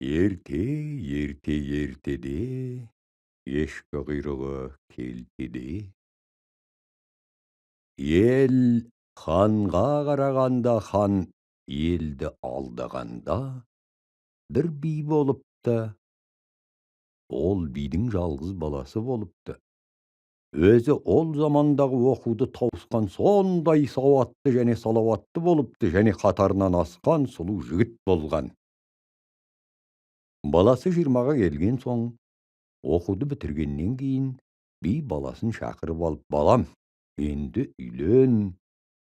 Ерте, ерте, ертеде, ешкі құйрығы келтеде. Ел ханға қарағанда, хан елді алдағанда, бір би болыпты. Ол бидің жалғыз баласы болыпты. Өзі ол замандағы оқуды тауысқан сондай сауатты және салауатты болыпты және қатарынан асқан сұлу жігіт болған. Баласы 20-ға келген соң, оқуды бітіргеннен кейін би баласын шақырып алып, балам, енді үйлен,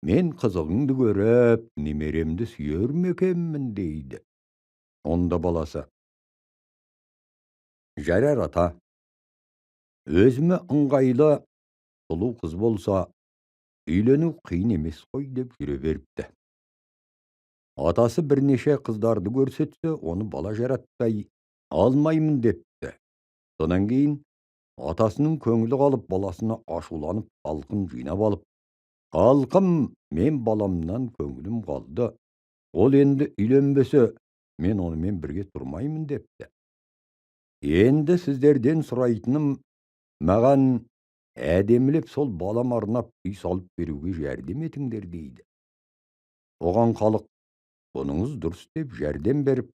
мен қызығыңды көріп, немеремді сүйер ме екенмін, дейді. Онда баласы, жарар ата, өзіме ыңғайлы сұлу қыз болса, үйлену қиын емес қой, деп жүре беріпті. Атасы бірнеше қыздарды көрсетсе, оны бала жаратпай алмаймын депті. Содан кейін атасының көңілі қалып, баласына ашуланып, халқын жинап алып, халқым, мен баламнан көңілім қалды, ол енді үйленбесе, мен онымен бірге тұрмаймын депті. Енді сіздерден сұрайтыным, маған әдемілеп сол балам арнап үй салып беруге жәрдем етіңдер, дейді. Оған халық, бұныңыз дұрыс деп жәрдем беріп,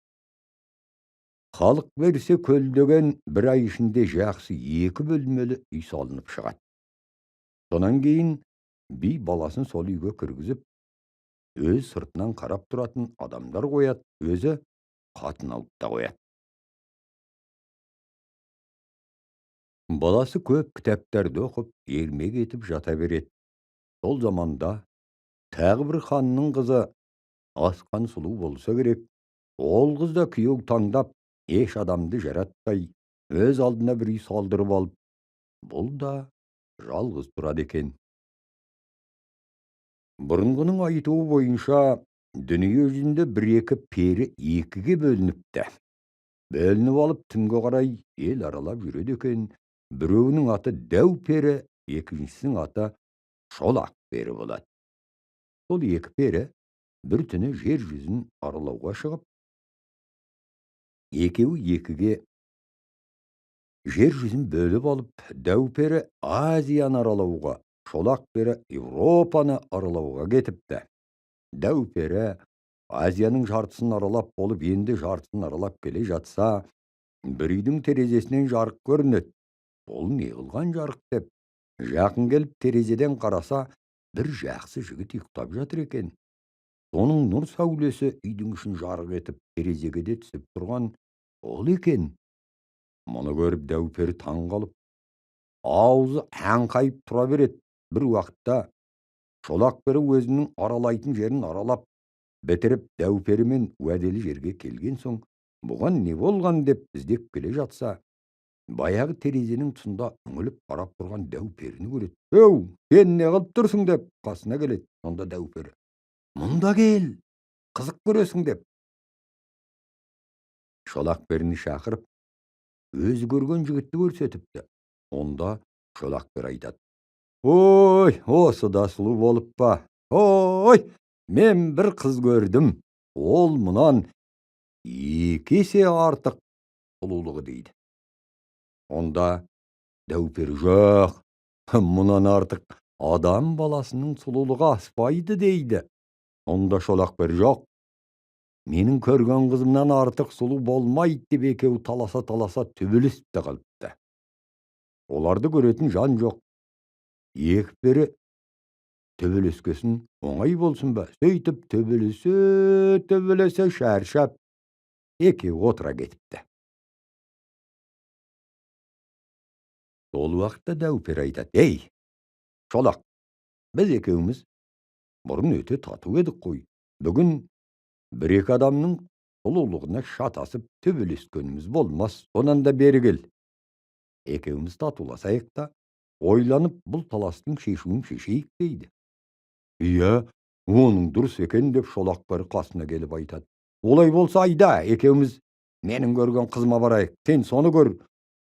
халық берсе көлдеген бір ай ішінде жақсы 2 бөлмелі үй салынып шығады. Сонан кейін би баласын сол үйге кіргізіп, өз сыртынан қарап тұратын адамдар қояды, өзі қатын алып та қояды. Баласы көп кітаптарды оқып, ермек етіп жата береді. Сол заманда тағы бір ханның қызы асқан сұлу болса керек, ол қыз да күйеу таңдап, еш адамды жаратпай, өз алдына бір үй салдырып алып, бұл да жалғыз тұрады екен. Бұрынғының айтуы бойынша, дүние жүзінде бір-екі пері екіге бөлініпті. Бөлініп алып, түнге қарай ел аралап жүреді екен. Біреуінің аты дәу пері, екіншісінің аты шолақ пері болады. Сол екі пері бір түні жер жүзін аралауға шығып, екеуі екіге жер жүзін бөліп алып, дәу пері Азияны аралауға, шолақ пері Европаны аралауға кетіпті. Дәу пері Азияның жартысын аралап болып, енді жартысын аралап келе жатса, бір үйдің терезесінен жарық көрінеді. Бұл не қылған жарық деп, жақын келіп терезеден қараса, бір жақсы жігіт ұйықтап жатыр екен. Оның нұр сәулесі үйдің ішін жарық етіп, терезеге де түсіп тұрған ол екен. Мұны көріп дәу пері таң қалып, аузы аңқайып тұра береді. Бір уақытта шолақ пері өзінің аралайтын жерін аралап бітіріп, дәу перімен уәделі жерге келген соң, бұған не болған деп іздеп келе жатса, баяғы терезенің тұсында үңіліп қарап тұрған дәу періні көреді. Өу, сен не қылып тұрсың деп қасына келеді. Сонда дәу пері, мұнда кел, қызық көресің деп. Шолақ періні шақырып, өзі көрген жігітті көрсетіпті. Онда шолақ пері айтады, ой, осы да сұлу болып па? Ой, мен бір қыз көрдім, ол мұнан 2 есе артық сұлулығы дейді. Онда дәу пері, жоқ, мұнан артық адам баласының сұлулығы аспайды дейді. Онда шолақ пері, жоқ, менің көрген қызымнан артық сұлу болмайды деп екеуі таласа-таласа төбелесіп те қалыпты. Оларды көретін жан жоқ. Екі пері төбелескесін оңай болсын ба? Сөйтіп төбелесе, төбелесе шаршап, екеуі отыра кетіпті. Сол уақытта дәу пері айтады, ей, шолақ, біз екеуміз бұрын өте тату едік қой. Бүгін бір-екі адамның сұлулығына шатасып төбелескеніміз болмас, онан да бері кел. Екеуміз татуласайық та, ойланып бұл таластың шешуін шешейік дейді. Иә, оның дұрыс екен деп шолақ пері қасына келіп айтады. Олай болса айда, екеуміз менің көрген қызыма барайық, сен соны көр.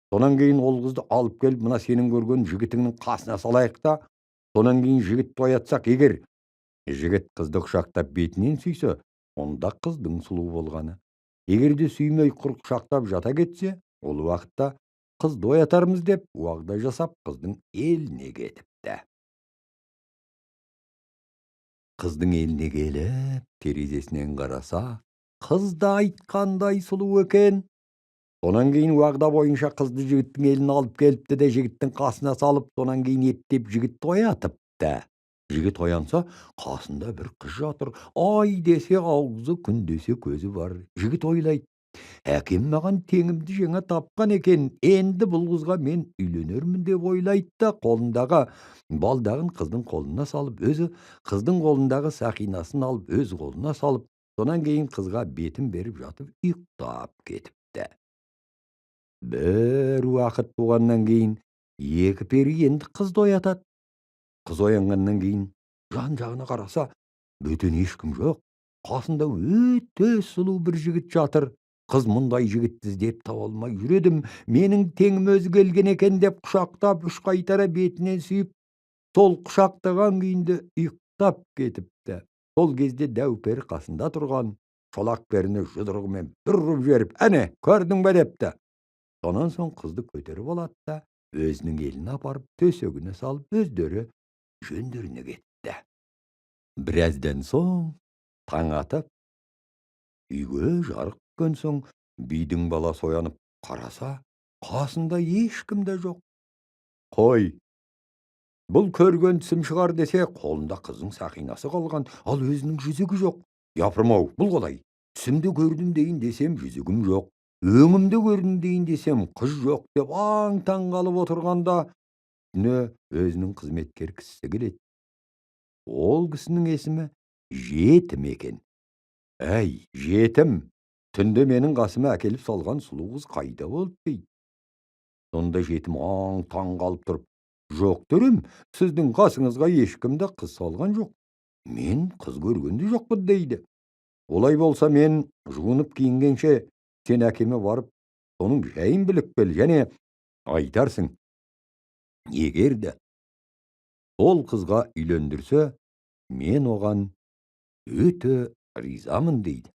Сонан кейін ол қызды алып келіп, мына сенің көрген жігітіңнің қасына салайық та, сонан кейін жігітті оятсақ, егер жігіт қызды құшақтап бетінен сүйсе, онда қыздың сұлу болғаны. Егер де сүймей құр құшақтап жата кетсе, ол уақытта қызды оятармыз деп уағда жасап, қыздың еліне кетіпті. Қыздың еліне келіп, терезесінен қараса, қыз да айтқандай сұлу екен. Сонан кейін уағда бойынша қызды жігіттің еліне алып келіпті де, жігіттің қасына салып, сонан кейін ептеп жігітті оятыпты. Жігіт оянса, қасында бір қыз жатыр. Ай десе аузы, күн десе көзі бар. Жігіт ойлайды: әкем маған теңімді жаңа тапқан екен, енді бұл қызға мен үйленермін деп ойлайды да, қолындағы балдағын қыздың қолына салып, өзі қыздың қолындағы сақинасын алып, өз қолына салып, сонан кейін қызға бетін беріп жатып ұйықтап кетіпті. Бір уақыт туғаннан кейін екі пері енді қызды оятады. Қыз оянғаннан кейін жан-жағына қараса, бөтен ешкім жоқ. Қасында өте сұлу бір жігіт жатыр. Қыз мұндай жігітті іздеп таба алмай жүр едім, менің теңім өзі келген екен деп құшақтап, үш қайтара бетінен сүйіп, сол құшақтаған күйінде ұйықтап кетіпті. Сол кезде дәу пері қасында тұрған шолақ періні жұдырығымен бір ұрып жіберіп, әне, көрдің бе депті. Сонан соң қызды көтеріп алады да, өзінің еліне апарып, төсегіне салып, өздері жөндеріне кетті. Біраздан соң таң атып, үйге жарық түскен соң бидің баласы оянып қараса, қасында ешкім де жоқ. Қой, бұл көрген түсім шығар десе, қолында қыздың сақинасы қалған, ал өзінің жүзігі жоқ. Япырмау, бұл қалай? Түсімде көрдім дейін десем, жүзігім жоқ. Өңімде көрдім дейін десем, қыз жоқ деп аң-таң қалып отырғанда, үстіне өзінің қызметкер кісісі келеді. Ол кісінің есімі Жетім екен. Әй, Жетім, түнде менің қасыма әкеліп салған сұлу қыз қайда болды дейді. Сонда Жетім аң-таң қалып тұрып, жоқ төрем, сіздің қасыңызға ешкім де қыз салған жоқ. Мен қыз көрген де жоқпын дейді. Олай болса мен жуынып киінгенше сен әкеме барып, соның жайын біліп кел, және айтарсың. Егер де ол қызға үйлендірсе, мен оған өте ризамын дейді.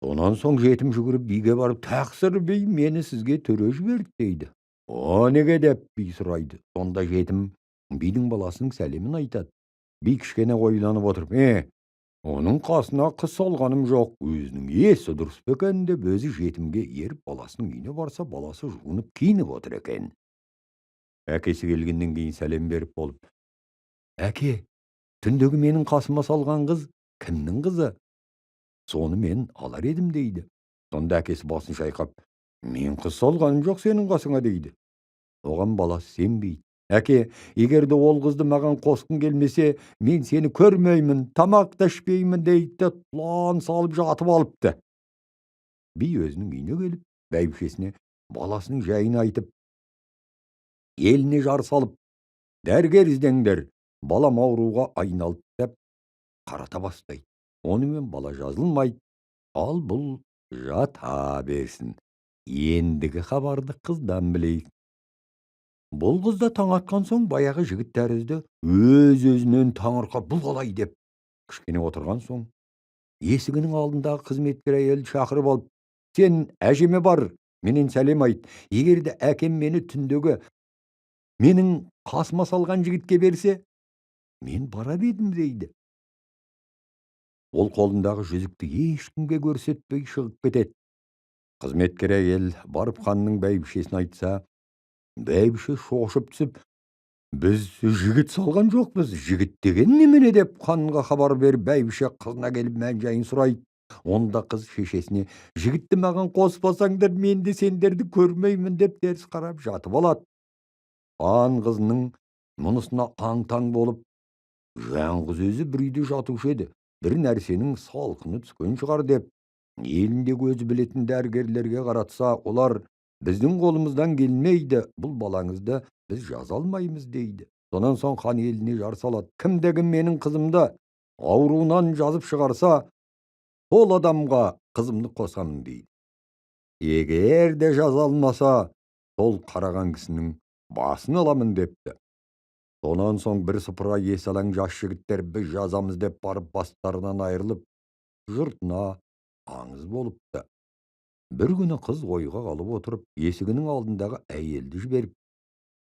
Сонан соң Жетім жүгіріп биге барып, тақсыр би, мені сізге төре жіберді дейді. О, неге деп би сұрайды. Сонда Жетім бидің баласының сәлемін айтады. Би кішкене ойланып отырып, оның қасына қыз салғаным жоқ, өзінің есі дұрыс па екен деп өзі Жетімге еріп баласының үйіне барса, баласы жуынып киініп отыр екен. Әкесі келгеннен кейін сәлем беріп болып, әке, түндегі менің қасыма салған қыз кімнің қызы? Соны мен алар едім дейді. Сонда әкесі басын шайқап, мен қыз салғаным жоқ сенің қасыңа дейді. Оған баласы сенбейді. Әке, егер де ол қызды маған қосқың келмесе, мен сені көрмеймін, тамақ та ішпеймін дейді де, тұлан салып жатып алыпты. Би өзінің үйіне келіп, бәйбішесіне баласының жайын айтып, еліне жар салып, дәрігер іздеңдер, балам ауруға айналды деп қарата бастайды. Онымен бала жазылмайды, ал бұл жата берсін. Ендігі хабарды қыздан білейік. Бұл қыз да таң атқан соң баяғы жігіт тәрізді өз-өзінен таңырқап, бұл қалай деп кішкене отырған соң, есігінің алдындағы қызметкер әйелді шақырып алып, сен әжеме бар, менен сәлем айт. Егер де әкем мені түндегі менің қасыма салған жігітке берсе, мен барар едім дейді. Ол қолындағы жүзікті ешкімге көрсетпей шығып кетеді. Қызметкер әйел барып ханның бәйбішесіне айтса, бәйбіше шошып түсіп, біз жігіт салған жоқпыз, жігіт деген немене деп ханға хабар беріп, бәйбіше қызына келіп мән-жайын сұрайды. Онда қыз шешесіне, жігітті маған қоспасаңдар, мен де сендерді көрмеймін деп теріс қарап жатып алады. Хан қызының мұнысына аң-таң болып, жаңғыз өзі бір үйде жатушы еді, бір нәрсенің салқыны түскен шығар деп, еліндегі өзі білетін дәрігерлерге қаратса, олар біздің қолымыздан келмейді, бұл балаңызды біз жаза алмаймыз дейді. Сонан соң хан еліне жар салады. Кімде-кім менің қызымды ауруынан жазып шығарса, сол адамға қызымды қосамын дейді. Егер де жаза алмаса, сол қараған кісінің басын аламын депті. Сонан соң бір сыпыра есалаң жас жігіттер біз жазамыз деп барып бастарынан айырылып, жұртына аңыз болыпты. Бір күні қыз ойға қалып отырып, есігінің алдындағы әйелді жіберіп,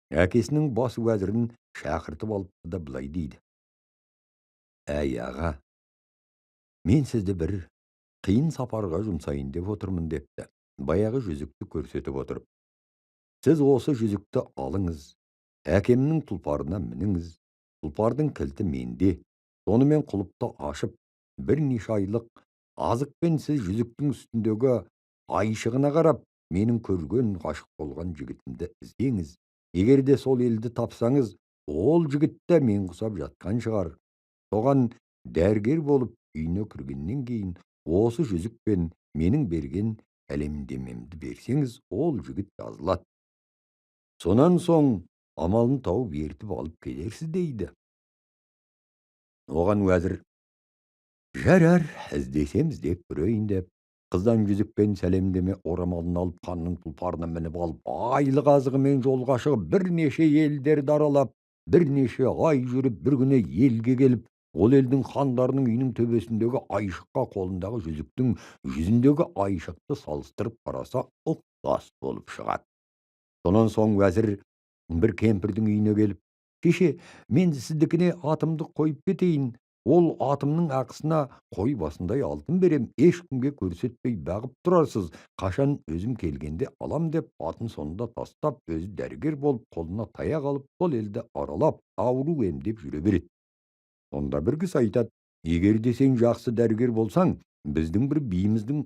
әкесінің бас уәзірін шақыртып алыпты да былай дейді. Әй аға, мен сізді бір қиын сапарға жұмсайын деп отырмын депті. Баяғы жүзікті көрсетіп отырып. Сіз осы жүзікті алыңыз, әкемнің тұлпарына мініңіз, тұлпардың кілті менде. Сонымен құлыпты ашып, бірнеше айлық азықпен сіз жүзіктің үстіндегі айшығына қарап, менің көрген ғашық болған жігітімді іздеңіз. Егер де сол елді тапсаңыз, ол жігіт те мен құсап жатқан шығар. Соған дәрігер болып үйіне кіргеннен кейін осы жүзікпен менің берген сәлемдемемді берсеңіз, ол жігіт жазылады. Сонан соң амалын тауып ертіп алып келерсіз дейді. Оған уәзір, жарар, іздесем іздеп көрейін деп, қыздан жүзікпен сәлемдеме орамалын алып, ханның тұлпарына мініп алып, айлық азығымен жолға шығып, бірнеше елдерді аралап, бірнеше ай жүріп, бір күні елге келіп, ол елдің хандарының үйінің төбесіндегі айшыққа қолындағы жүзіктің жүзіндегі айшықты салыстырып қараса, ұқсас болып шығады. Сонан соң уәзір бір кемпірдің үйіне келіп, шеше, мен сіздікіне атымды қойып кетейін, ол атымның ақысына қой басындай алтын берем, ешкімге көрсетпей бағып тұрарсыз, қашан өзім келгенде алам деп атын сонда тастап, өзі дәрігер болып қолына таяқ алып, сол елді аралап, ауру емдеп жүре береді. Сонда бір кісі айтады, егер де сен жақсы дәрігер болсаң, біздің бір биіміздің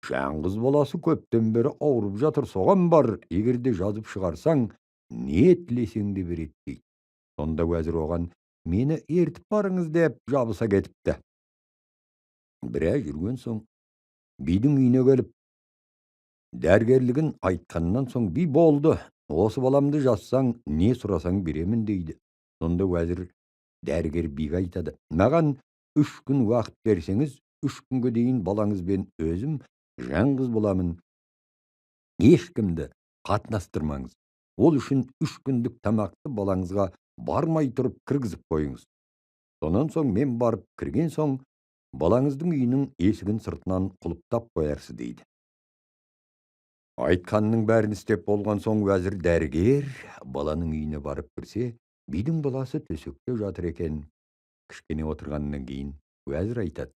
жаңғыз баласы көптен бері ауырып жатыр, соған бар, егер де жазып шығарсаң, не тілесең де береді дейді. Сонда уәзір оған, мені ертіп барыңыз деп жабыса кетіпті. Біраз жүрген соң, бидің үйіне келіп, дәрігерлігін айтқаннан соң би болды, осы баламды жазсаң, не сұрасаң беремін дейді. Сонда уәзір дәрігер биге айтады, маған 3 күн уақыт берсеңіз, 3 күнге дейін балаңызбен өзім жаңғыз боламын. Ешкімді қатынастырмаңыз. Ол үшін 3 күндік тамақты балаңызға бармай тұрып кіргізіп қойыңыз. Сонан соң мен барып кірген соң, балаңыздың үйінің есігін сыртынан құлыптап қоярсыз дейді. Айтқанның бәрін істеп болған соң уәзір дәрігер баланың үйіне барып кірсе, бидің баласы төсекте жатыр екен. Кішкене отырғаннан кейін уәзір айтады,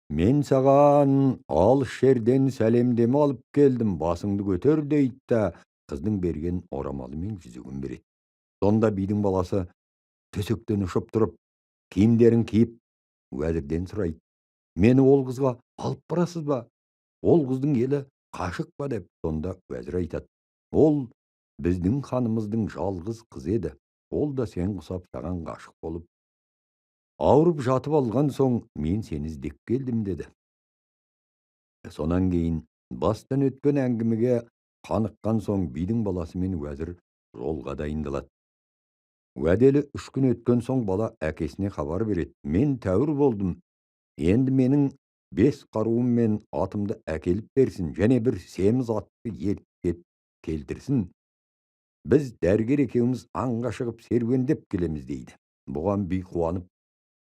мен саған алыс жерден сәлемдеме алып келдім, басыңды көтер дейді да, қыздың берген орамалы мен жүзігін береді. Сонда бидің баласы төсектен ұшып тұрып, киімдерін киіп, уәзірден сұрайды, мені ол қызға алып барасыз ба? Ол қыздың елі қашық па деп. Сонда уәзір айтады, ол біздің ханымыздың жалғыз қызы еді. Ол да сен құсап саған ғашық болып, ауырып жатып алған соң мен сені іздеп келдім деді. Сонан кейін бастан өткен әңгімеге қаныққан соң бидің баласы мен уәзір жолға дайындалады. Уәделі 3 күн өткен соң бала әкесіне хабар береді. Мен тәуір болдым. Енді менің 5 қаруым мен атымды әкеліп берсін, және бір семіз атты ерттеп келтірсін. Біз дәрігер екеуміз аңға шығып серуендеп келеміз дейді. Бұған би қуанып,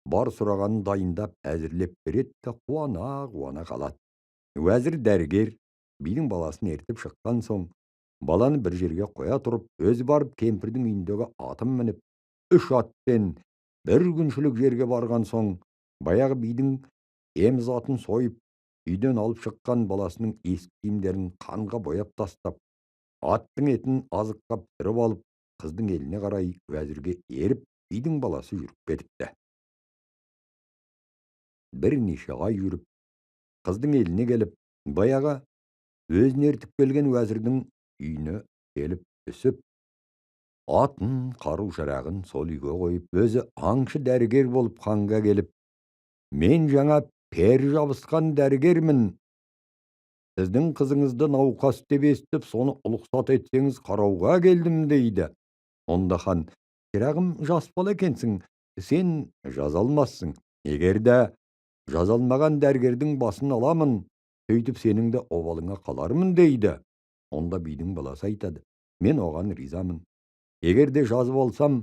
бар сұрағанын дайындап әзірлеп береді де қуана-қуана қалады. Уәзір дәрігер бидің баласын ертіп шыққан соң, баланы бір жерге қоя тұрып, өзі барып кемпірдің үйіндегі атын мініп, 3 атпен бір күншілік жерге барған соң, баяғы бидің еміз атын сойып, үйден алып шыққан баласының ескі киімдерін қанға бояп тастап, аттың етін азыққа пісіріп алып, қыздың еліне қарай уәзірге еріп, бидің баласы жүріп кетіпті. Бірнеше ай жүріп, қыздың еліне келіп, баяғы өзін ертіп келген уәзірдің үйіне келіп түсіп, атын, қару-жарағын сол үйге қойып, өзі аңшы дәрігер болып ханға келіп, мен жаңа пер жабысқан дәрігермін, сіздің қызыңызды науқас деп естіп, соны ұлықсат етсеңіз қарауға келдім дейді. Онда хан, шырағым, жас бала екенсің, сен жаза алмассың. Егер де жаза алмаған дәрігердің басын аламын, сөйтіп сенің де обалыңа қалармын дейді. Онда бидің баласы айтады, мен оған ризамын. Егер де жазып алсам,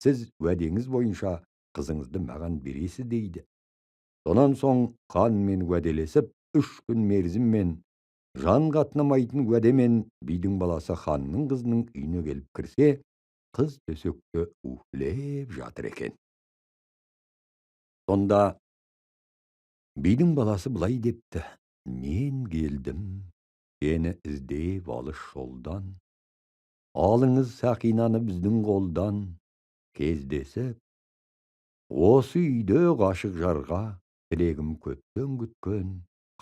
сіз уәдеңіз бойынша қызыңызды маған бересіз дейді. Сонан соң ханмен уәделесіп, 3 күн мерзіммен, жан қатынамайтын уәдемен бидің баласы ханның қызының үйіне келіп кірсе, қыз төсекте уһілеп жатыр екен. Сонда бидің баласы былай депті: мен келдім, сені іздеп алыс жолдан, алыңыз сақинаны біздің қолдан, кездесіп, осы үйде ғашық жарға тілегім көптен күткен,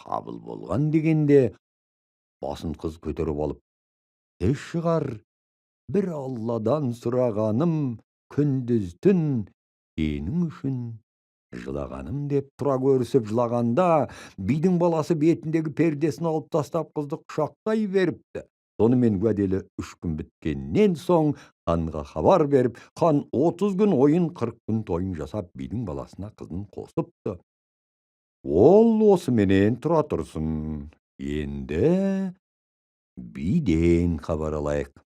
қабыл болған дегенде, басын қыз көтеріп алып, іш шығар, бір Алладан сұрағаным, күндіз түн сенің үшін жылағаным деп тұра көрісіп жылағанда, бидің баласы бетіндегі пердесін алып тастап қызды құшақтай беріпті. Сонымен уәделі 3 күн біткеннен соң ханға хабар беріп, хан 30 күн ойын, 40 күн тойын жасап, бидің баласына қызын қосыпты. Ол осыменен тұра тұрсын. Енді биден хабар алайық.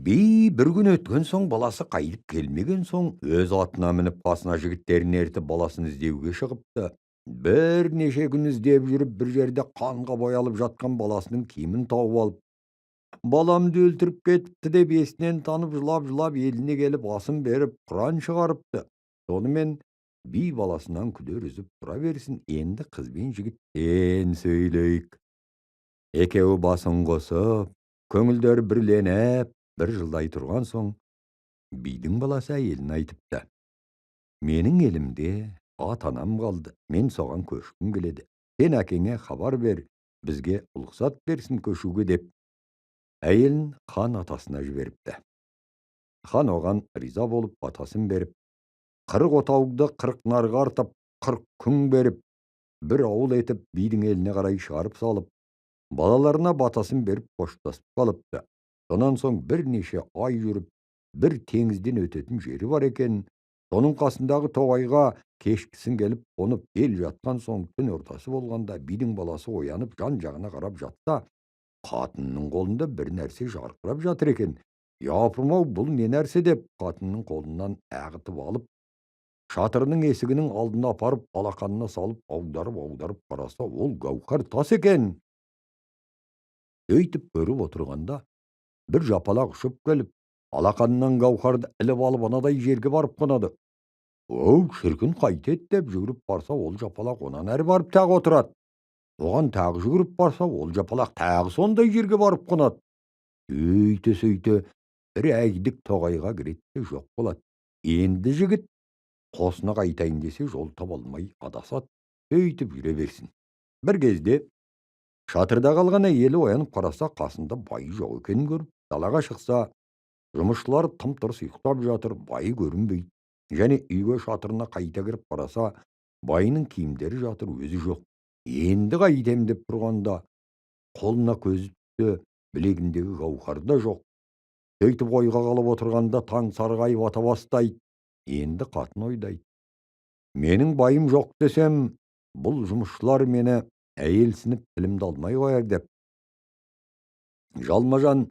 Би бір күн өткен соң баласы қайтып келмеген соң, өз атына мініп қасына жігіттерін ертіп баласын іздеуге шығыпты. Бірнеше күн іздеп жүріп, бір жерде қанға боялып жатқан баласының киімін тауып алып, баламды өлтіріп кетіпті деп есінен танып жылап-жылап еліне келіп асын беріп құран шығарыпты. Сонымен би баласынан күдер үзіп тұра берсін, енді қыз бен жігіттен сөйлейік. Екеуі басын қосып, көңілдері бірленіп, бір жылдай тұрған соң, бидің баласы әйеліне айтыпты: менің елімде ата-анам қалды, мен соған көшкім келеді. Сен әкеңе хабар бер, бізге рұқсат берсін көшуге деп, әйелін хан атасына жіберіпті. Хан оған риза болып батасын беріп, 40 отауды 40 нарға артып, 40 күн беріп, бір ауыл етіп бидің еліне қарай шығарып салып, балаларына батасын беріп қоштасып қалыпты. Сонан соң бірнеше ай жүріп, бір теңізден өтетін жері бар екен. Соның қасындағы тоғайға кешкісін келіп қонып, ел жатқан соң түн ортасы болғанда бидің баласы оянып жан-жағына қарап жатса, қатынның қолында бір нәрсе жарқырап жатыр екен. Япырмау, бұл не нәрсе деп қатынның қолынан ағытып алып, шатырының есігінің алдына апарып, алақанына салып, аударып-аударып қараса, ол гауһар тас екен. Өйтіп көріп отырғанда, бір жапалақ ұшып келіп, алақанынан гауһарды іліп алып, анадай жерге барып қонады. Оу, шіркін, қайтеді деп жүгіріп барса, ол жапалақ онан әрі барып тағы отырады. Оған тағы жүгіріп барса, ол жапалақ тағы сондай жерге барып қонады. Өйте-сөйте бір әйдік тоғайға кіреді де жоқ болады. Енді жігіт қосына қайтайын десе, жол таба алмай адасады. Өйтіп жүре берсін. Бір кезде шатырда қалған әйелі оянып қараса, қасында байы жоқ екенін көріп, далаға шықса, жұмысшылар тым-тырыс ұйықтап жатыр, байы көрінбейді. Және үйге шатырына қайта кіріп қараса, байының киімдері жатыр, өзі жоқ. Енді қайтем деп тұрғанда, қолына көзі түсті, білегіндегі гауһар да жоқ. Сөйтіп ойға қалып отырғанда таң сарғайып ата бастайды. Енді қатын ойлайды: менің байым жоқ десем, бұл жұмысшылар мені әйелсініп тілімді алмай қояр деп. Жалма-жан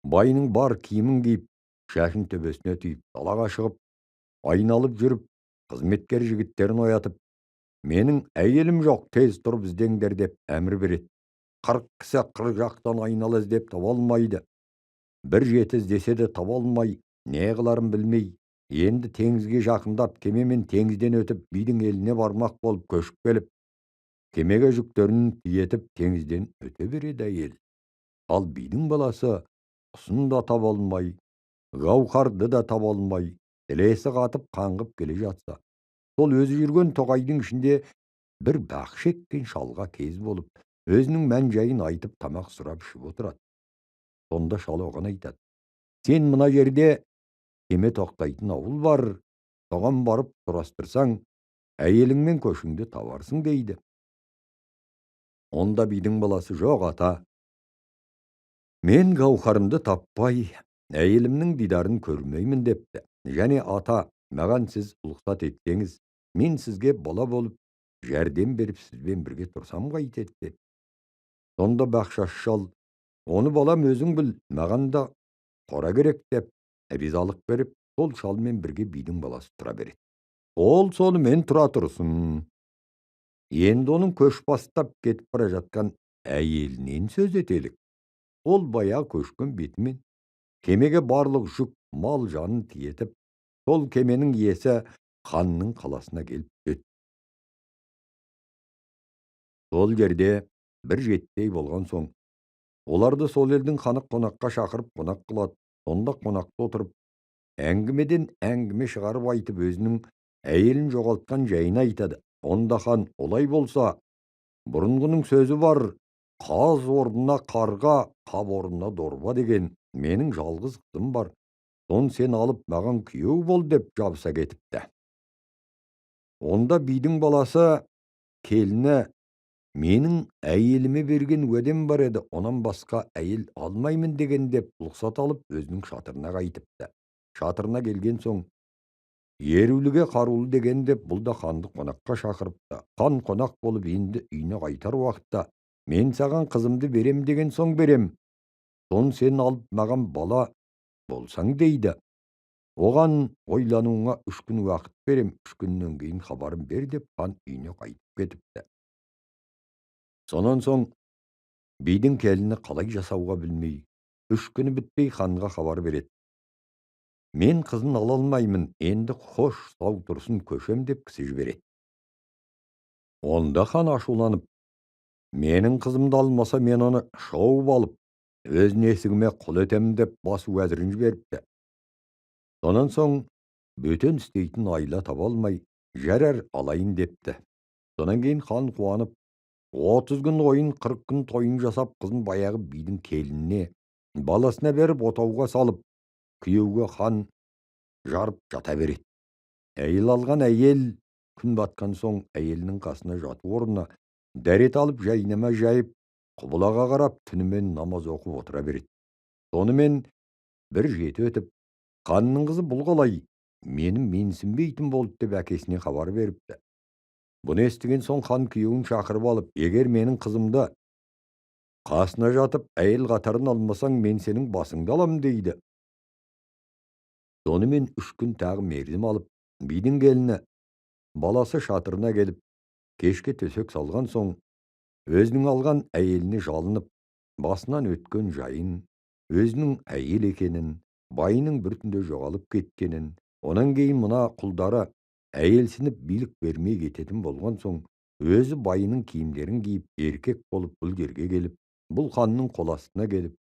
байының бар киімін киіп, шашын төбесіне түйіп, далаға шығып, айналып жүріп, қызметкер жігіттерін оятып, менің әйелім жоқ, тез тұрып іздеңдер деп әмір береді. 40 кісі 40 жақтан айнала іздеп таба алмайды. Бір жеті іздесе де таба алмай, не қыларын білмей, енді теңізге жақындап, кемемен теңізден өтіп, бидің еліне бармақ болып көшіп келіп, кемеге жүктерін тиетіп, теңізден өте береді әйел. Ал бидің баласы құсын да таба алмай, гауһарды да таба алмай, тілесі қатып қаңғып келе жатса, сол өзі жүрген тоғайдың ішінде бір бақ шеккен шалға кез болып, өзінің мән-жайын айтып тамақ сұрап ішіп отырады. Сонда шал оған айтады: сен мына жерде кеме тоқтайтын ауыл бар, соған барып сұрастырсаң, әйеліңмен көшіңді табарсың дейді. Онда бидің баласы: жоқ ата, мен гауһарымды таппай, әйелімнің дидарын көрмеймін депті. Және ата, маған сіз рұқсат етсеңіз, мен сізге бала болып жәрдем беріп сізбен бірге тұрсам қайтеді деп. Сонда бақшаш шал: оны балам өзің біл, маған да қора керек деп ризалық беріп, сол шалмен бірге бидің баласы тұра береді. Ол сонымен тұра тұрсын. Енді оның көш бастап кетіп бара жатқан әйелінен сөз етелік. Ол баяғы көшкен бетімен кемеге барлық жүк, мал жанын тиетіп, сол кеменің иесі ханның қаласына келіп түседі. Сол жерде бір жеттей болған соң, оларды сол елдің ханы қонаққа шақырып қонақ қылады. Сонда қонақта отырып, әңгімеден әңгіме шығарып айтып, өзінің әйелін жоғалтқан жайын айтады. Онда хан, олай болса, бұрынғының сөзі бар, қаз орнына қарға, қап орнына дорба деген, менің жалғыз қызым бар, соны сен алып маған күйеу бол деп жабыса кетіпті. Онда бидің баласы келіні, менің әйеліме берген уәдем бар еді, онан басқа әйел алмаймын деген деп рұқсат алып, өзінің шатырына қайтыпты. Шатырына келген соң, еруліге қарулы деген деп бұл да ханды қонаққа шақырыпты. Хан қонақ болып енді үйіне қайтар уақытта, мен саған қызымды берем деген соң берем, соны сен алып маған бала болсаң дейді. Оған ойлануыңа 3 күн уақыт берем, 3 күннен кейін хабарым бер деп хан үйіне қайтып кетіпті. Сонан соң бидің келіні қалай жасауға білмей, 3 күні бітпей ханға хабар береді. Мен қызын ала алмаймын, енді хош сау тұрсын көшем деп кісі жібереді. Онда хан ашуланып, менің қызымды алмаса мен оны шауып алып, өз несігіме құл етем деп бас уәзірін жіберіпті. Сонан соң бөтен істейтін айла таба алмай, жарар алайын депті. Сонан кейін хан қуанып, 30 күн ойын, 40 күн тойын жасап, қызын баяғы бидің келініне, баласына беріп отауға салып, күйеуге хан жарып жата береді. Әйел алған әйел күн батқан соң әйелінің қасына жату орнына дәрет алып жайнама жайып, құбылаға қарап түнімен намаз оқып отыра береді. Сонымен бір жеті өтіп, ханның қызы бұл қалай, мені менсінбейтін болды деп әкесіне хабар беріпті. Бұны естіген соң хан күйеуін шақырып алып, егер менің қызымды қасына жатып әйел қатарын алмасаң, мен сенің басыңды алам дейді. Сонымен 3 күн тағы мерзім алып, бидің келіні баласы шатырына келіп, кешке төсек салған соң, өзінің алған әйеліне жалынып, басынан өткен жайын, өзінің әйел екенін, байының бір түнде жоғалып кеткенін, онан кейін мына құлдары әйелсініп билік бермей кететін болған соң, өзі байының киімдерін киіп, еркек болып бұл жерге келіп, бұл ханның қол астына келіп,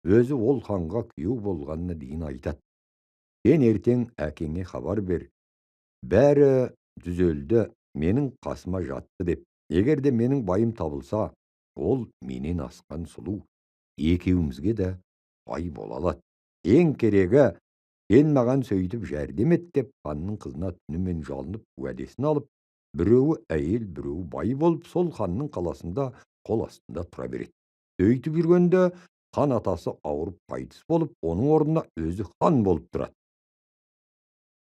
өзі ол ханға күйеу болғанына дейін айтады. Сен ертең әкеңе хабар бер, бәрі түзелді, менің қасыма жатты деп. Егер де менің байым табылса, ол менен асқан сұлу, екеумізге де бай бола алады. Ең керегі, сен маған сөйтіп жәрдем ет деп ханның қызына түнімен жалынып уәдесін алып, біреуі әйел, біреуі бай болып, сол ханның қаласында қол астында тұра береді. Сөйтіп жүргенде хан атасы ауырып қайтыс болып, оның орнына өзі хан болып тұрады.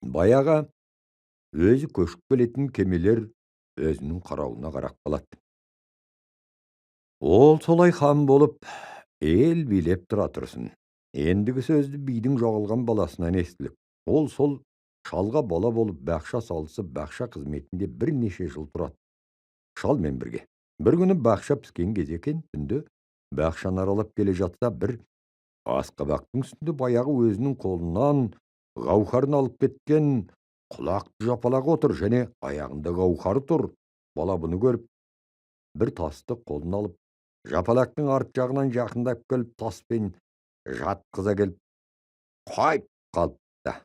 Баяғы өзі көшіп келетін кемелер өзінің қарауына қарап қалады. Ол солай хан болып, ел билеп тұра тұрсын. Ендігі сөзді бидің жоғалған баласынан естілік. Ол сол шалға бала болып бақша салысып, бақша қызметінде бірнеше жыл тұрады. Шалмен бірге. Бір күні бақша піскен кез екен, түнде бақшаны аралап келе жатса, бір асқабақтың үстінде баяғы өзінің қолынан гауһарын алып кеткен құлақты жапалақ отыр және аяғында гауһар тұр. Бала бұны көріп, бір тасты қолына алып, жапалақтың арт жағынан жақындап келіп, таспен жатқыза келіп, қойып қалыпты.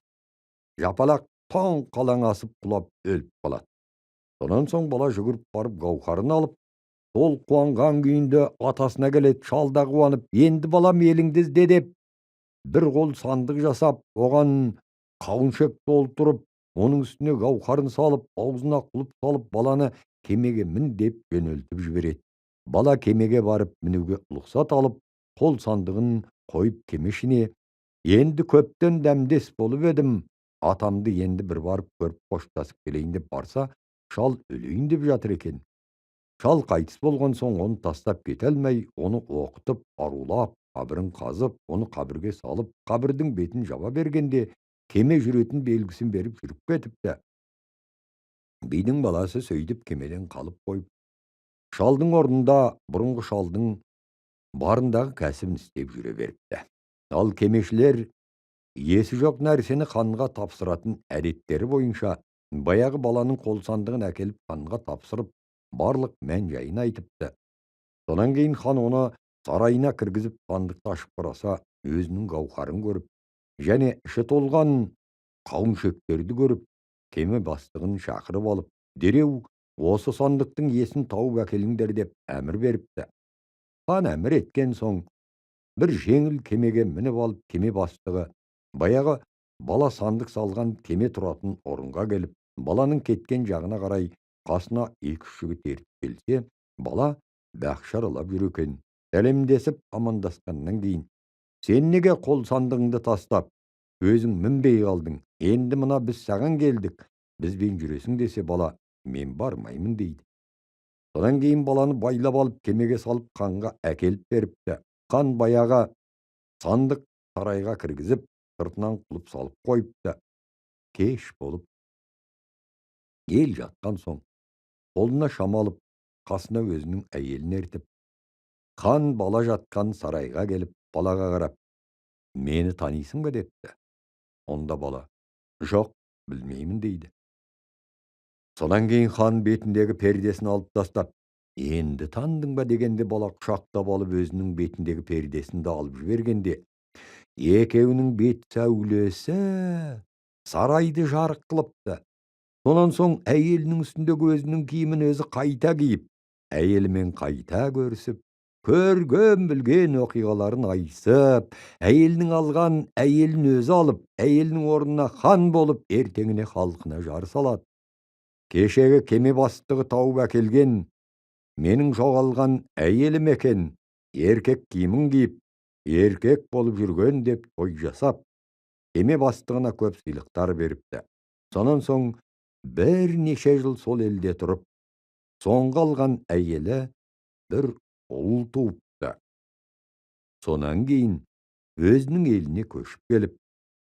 Жапалақ тоң қалаң асып құлап өліп қалады. Сонан соң бала жүгіріп барып гауһарын алып, сол қуанған күйінде атасына келеді. Шал да қуанып, енді балам еліңді ізде деп, бір қол сандық жасап, оған қауыншек толтырып, оның үстіне гауһарын салып, аузына құлып салып, баланы кемеге мін деп жөнелтіп жібереді. Бала кемеге барып мінуге рұқсат алып, қол сандығын қойып кеме ішіне, енді көптен дәмдес болып едім, атамды енді бір барып көріп қоштасып келейін деп барса, шал өлейін деп жатыр екен. Шал қайтыс болған соң оны тастап кете алмай, оны оқытып, арулап, қабірін қазып, оны қабірге салып, қабірдің бетін жаба бергенде кеме жүретін белгісін беріп жүріп кетіпті. Бидің баласы сөйтіп кемеден қалып қойып, шалдың орнында бұрынғы шалдың барындағы кәсібін істеп жүре беріпті. Ал кемешілер иесі жоқ нәрсені ханға тапсыратын әдеттері бойынша баяғы баланың қол сандығын әкеліп ханға тапсырып, барлық мән-жайын айтыпты. Содан кейін хан оны сарайына кіргізіп, сандықты ашып қараса, өзінің гауһарын көріп, және іші толған қауыншектерді көріп, кеме бастығын шақырып алып, дереу осы сандықтың иесін тауып әкеліңдер деп әмір беріпті. Хан әмір еткен соң, бір жеңіл кемеге мініп алып, кеме бастығы баяғы бала сандық салған кеме тұратын орынға келіп, баланың кеткен жағына қарай қасына екі-үш жігіт ертіп келсе, бала бақша аралап жүр екен. Сәлемдесіп амандасқаннан кейін, сен неге қол сандығыңды тастап, өзің мінбей қалдың, енді мына біз саған келдік, бізбен жүресің десе, бала, мен бармаймын дейді. Содан кейін баланы байлап алып, кемеге салып, ханға әкеліп беріпті. Хан баяғы сандық сарайға кіргізіп, сыртынан құлып салып қойыпты. Кеш болып, ел жатқан соң, қолына шам алып, қасына өзінің әйелін ертіп, хан бала жатқан сарайға келіп, балаға қарап, мені танисың ба депті. Онда бала, жоқ, білмеймін дейді. Содан кейін хан бетіндегі пердесін алып тастап, енді таныдың ба дегенде, бала құшақтап алып өзінің бетіндегі пердесін де алып жібергенде, екеуінің бет сәулесі сарайды жарық қылыпты. Сонан соң әйелінің үстіндегі өзінің киімін өзі қайта киіп, әйелімен қайта көрісіп, көрген білген оқиғаларын айтысып, әйелінің алған әйелін өзі алып, әйелінің орнына хан болып, ертеңіне халқына жар салады. Кешегі кеме бастығы тауып әкелген, менің жоғалған әйелім екен, еркек киімін киіп, еркек болып жүрген деп той жасап, кеме бастығына көп сыйлықтар беріпті. Сонан соң бірнеше жыл сол елде тұрып, соңғы алған әйелі бір ұл туыпты. Сонан кейін өзінің еліне көшіп келіп,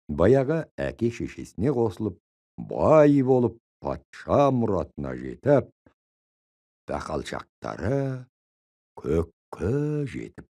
баяғы әке шешесіне қосылып, бай болып, патша мұратына жетіп, бақалшақтары көкке жетіпті.